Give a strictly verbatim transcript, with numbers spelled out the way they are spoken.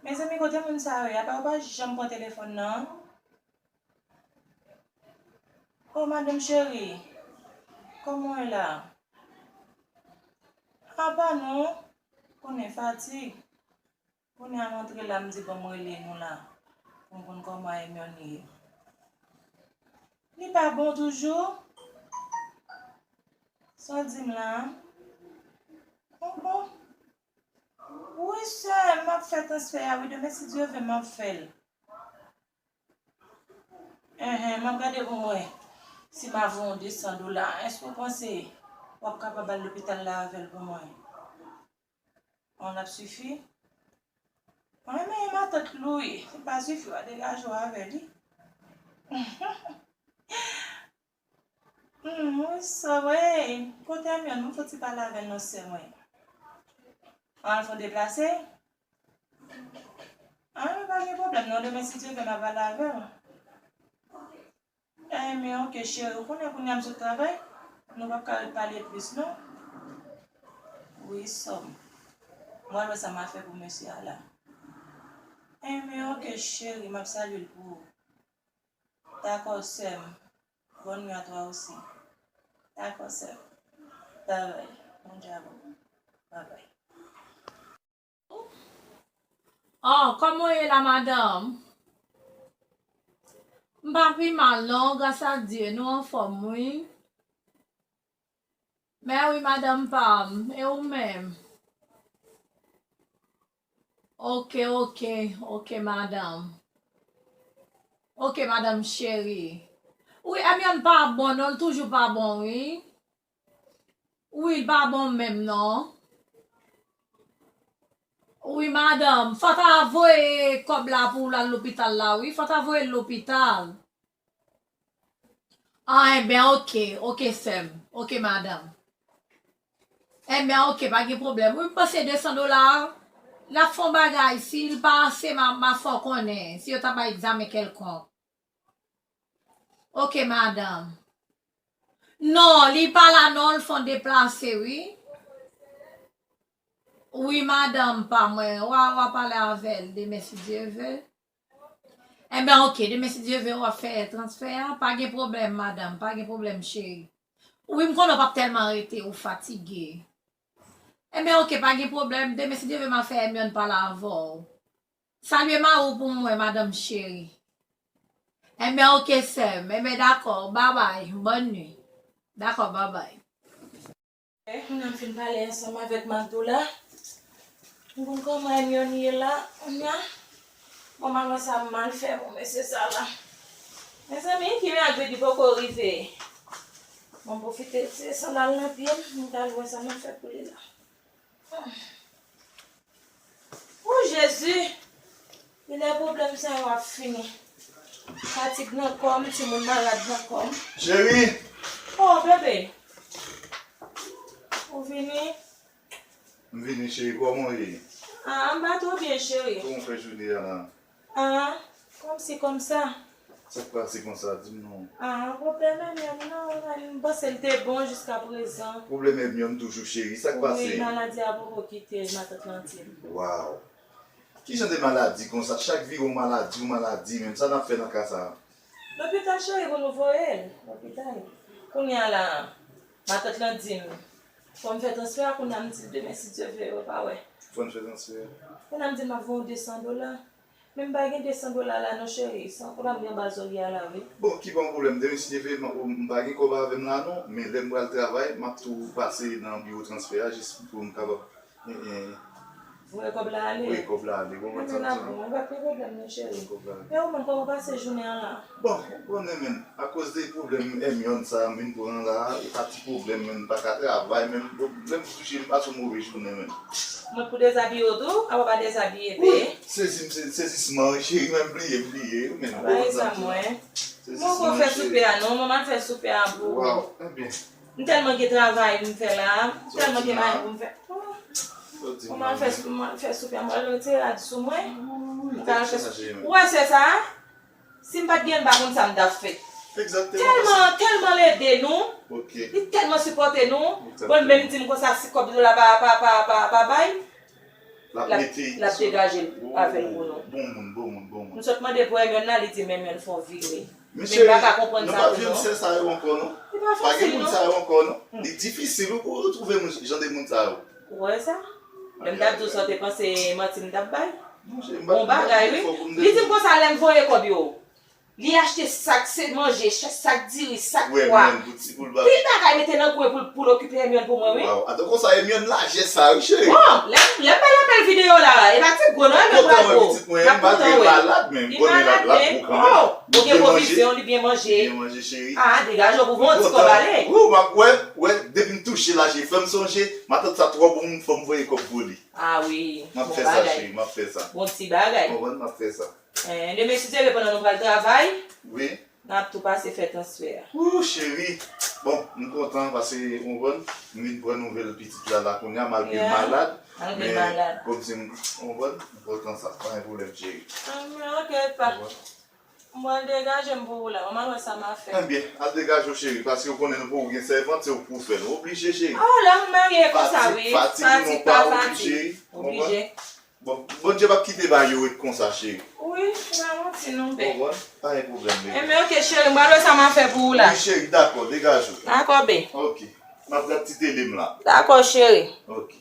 Mezanmi, kote moun sa yo ye? Apa yo pa janm pran telefòn nan? Oh, madanm cheri, kòman w ye la? Apa non, konnen fatig. Kounye a m antre la, m di ban m rele nou la, pou m konn kòman Hermione ye. Li pa bon toujou? Sa w di m la? Oh, oh. Wi, sè, m ap fè transfè a, wi, demen, si Dye vle, m ap fè l. Enhen, m ap gade pou m wè si m a voye yon de san dola. Èske w panse w ap kapab al lopital la avè l pou mwen? An, l ap sifi? An, men matant Louis, li pa sifi, w a degaje w avè li. Hmm, wi, sè, wi. Kote Hermione, m fouti pale avè l non, sè mwen. An, l fon deplase? An, men pa gen pwoblèm non, demen si Dye vle m a pale avè l. Enben, ok, cheri, ou konnen kounye a m sot travay, nou p ap ka ret pale plis non. Wi, sè m. Mwen wè sa m a fè pou mesye a la. Enben, ok, cheri, m ap salye l pou ou. Dakò, sè m. Bonne nuit à toi aussi. Dakò, sè m. Babay. Bondye avè w. Babay. Oh, kòman w ye la, madanm? M pa pi mal non, gras a Dye, nou anfòm, wi. Mè wi, madanm pa m, e ou menm? Ok, ok, ok, madanm. Ok, madanm cheri. Wi, Hermione pa bon non, l toujou pa bon, wi. Wi, l pa bon menm non. Wi, madanm, fò ta voye kòb la pou l al lopital la, wi. Fò ta voye l lopital. Ah, enben, ok, ok, sè m. Ok, madanm. Enben, ok, pa gen pwoblèm. Wi, m panse de san dola a, l ap fè yon bagay. Si l pa ase, m a, m a fè w konnen. Si yo ta bay egzamen kèlkonk. Ok, madanm. Non, li pa la non, l fè yon deplase, wi. Wi, madanm pa mwen. W a, w a pale avè l demen, si Dye vle. Enben, ok, demen, si Dye vle, w ap fè transfè a. Pa gen pwoblèm, madanm, pa gen pwoblèm, cheri. Wi, m konnen w p ap tèlman rete, ou fatige. Enben, ok, pa gen pwoblèm. Demen, si Dye vle, m a fè Hermione pale avè w. Salye mari w pou mwen, madanm cheri. Enben, ok, sè m. Enben, dakò, babay, bòn nuit. Dakò, babay. Kounye a m fin pale ansanm avèk Magdo la. M konn kòman Hermione ye la. Kounye a, bon, m al wè sa m al fè pou mesye sa la. Mezanmi, ki mirak jodi poko rive. Bon, m pwofite retire sandal nan pye m, m t al wè sa m ap fè pou li la. O Jezi! Kilè pwoblèm sa yo ap fini? Fatig nan kò m, timoun malad nan kò m. Cheri! O, bebe! Ou vini? M vini, cheri. Kòman w ye? Ah, m pa twò byen, cheri. Kòman w fè jounen an la? Ah, kòmsi kòmsa. Sa k pase konsa? Di m non. Ah, pwoblèm Hermione nan, m panse l te bon jiskaprezan. Pwoblèm Hermione toujou, cheri. Sa k pase? Wi, maladi a poko kite l, matant lan di m. Waw. Ki jan de maladi konsa? Chak vire yon maladi, yon maladi, menm sa n ap fè nan ka sa a? Lopital, cheri, pou nou voye l. Lopital. Kounye a la, matant lan di m, fò m fè transfè a, kounye a m di l demen, si Dye vle, yo pa wè. Fò n fè transfè a. Kounye a m di l m ap voye yon de san dola. Men m pa gen de san dola la non, cheri. Se yon pwoblèm gen anba zòrye a la, wi. Bon, ki pa yon pwoblèm. Demen, si Dye vle, m, m pa gen kòb avè m la non, men lè m pral travay, m ap tou pase nan biwo transfè a jis pou m kapab, eh, eh, voye kòb la ale. Voye kòb la ale. Bon, mwen santi non. Mwen pa gen pwoblèm non, cheri. Kòb la ale. E ou menm, kòman w pase jounen an la? Bon, ou konnen, men, akoz de pwoblèm Hermione sa a m vin pran la, e pa ti pwoblèm, men, m pa ka travay, men, lè m touche, m pase yon move jounen, men. Mwen pou dezabiye w tou, apa pa dezabiye, pe. Sezi m, se, sezisman, cheri, men m bliye, m bliye, men. Bay sa mwen. Mwen poko fè soupe a non, manman fè soupe a pou ou. Waw, ebyen. M tèlman gen travay pou m fè la, m tèlman gen bagay pou m fè. Manman fè, manman fè soupe a, mwen retire rad sou mwen. Ou wè se sa? Si m pa t gen l, m pa konn sa m t ap fè. Tèlman, tèlman l ede nou. Li tèlman sipòte nou. Bon, l menm di m konsa si kòb la pa, pa, pa, pa, pa bay. L ap mete l ap degaje l avè l pou nou. Bon moun, bon moun, bon moun. M sot mande pou Hermione la, li di m Hermione fè yon vire. Men m pa ka konprann sa tou non. Mesye, nou pa vle sè sa yo ankò non. Li pa fasil non. Pa gen moun sa yo ankò non. Li difisil wi pou w retwouve moun, jan de moun sa yo. Ou wè sa? Lè m t ap di w sa, w te panse manti m t ap bay? Bon bagay wi. Li di m konsa lè m voye kòb yo. Li achte sak, se manje, sak diri, sak pwa. Pil bagay mete nan kwen pou, pou l okipe Hermione pou mwen wi. Waw, atò konsa Hermione lajè sa wi cheri. Bon, lè, lè m bay l apèl videyo la, e pa ti gwo non, Hermione pral gwo. M ap kontan wè pitit mwen, malgre l malad, men m konnen l ap gwo kanmenm. Oh, ou gen pwovizyon, li byen manje. Byen manje cheri. Ah, degaje w pou fè yon ti kòb ale. Wi, m ap wè, wè, depi m touche la cheri, fè m sonje, matant sa twò bon, fò m voye kòb pou li. Ah wi, bon bagay. M ap fè sa cheri, m ap fè sa. Bon ti bagay. Konprann, m ap fè sa. Eh, demen si Dye vle pandan nou pral travay, wi, n ap tou pase fè transfè a. Wou, cheri. Bon, m kontan paske, ou konprann, m vin pran nouvèl pitit la la kounye a, malgre l malad. Malgre l malad. Men, kòmsi m, ou konprann, m kontan sa. Pa gen pwoblèm, cheri. Ah, men, ok, pa. Ou konprann? M pral degaje m pou ou la. Manman wè sa m ap fè. Ebyen, al degaje w, cheri, paske ou konnen nou poko gen sèvant, se ou k pou fè l. Ou oblije, cheri. Oh, lè moun marye konsa, wi. Fatig, fatig, ou pa fatig, cheri. Ou konprann? Oblije. Bon, Bondye p ap kite bagay yo ret konsa, cheri. Wi, se pa manti non, bèk. Ou konprann? Pa gen pwoblèm, bebe. Enben, ok, cheri, m pral wè sa m a fè pou ou la. Wi, cheri, dakò, degaje w. Dakò, bè. Ok. M ap gad ti tele m la. Dakò, cheri. Ok.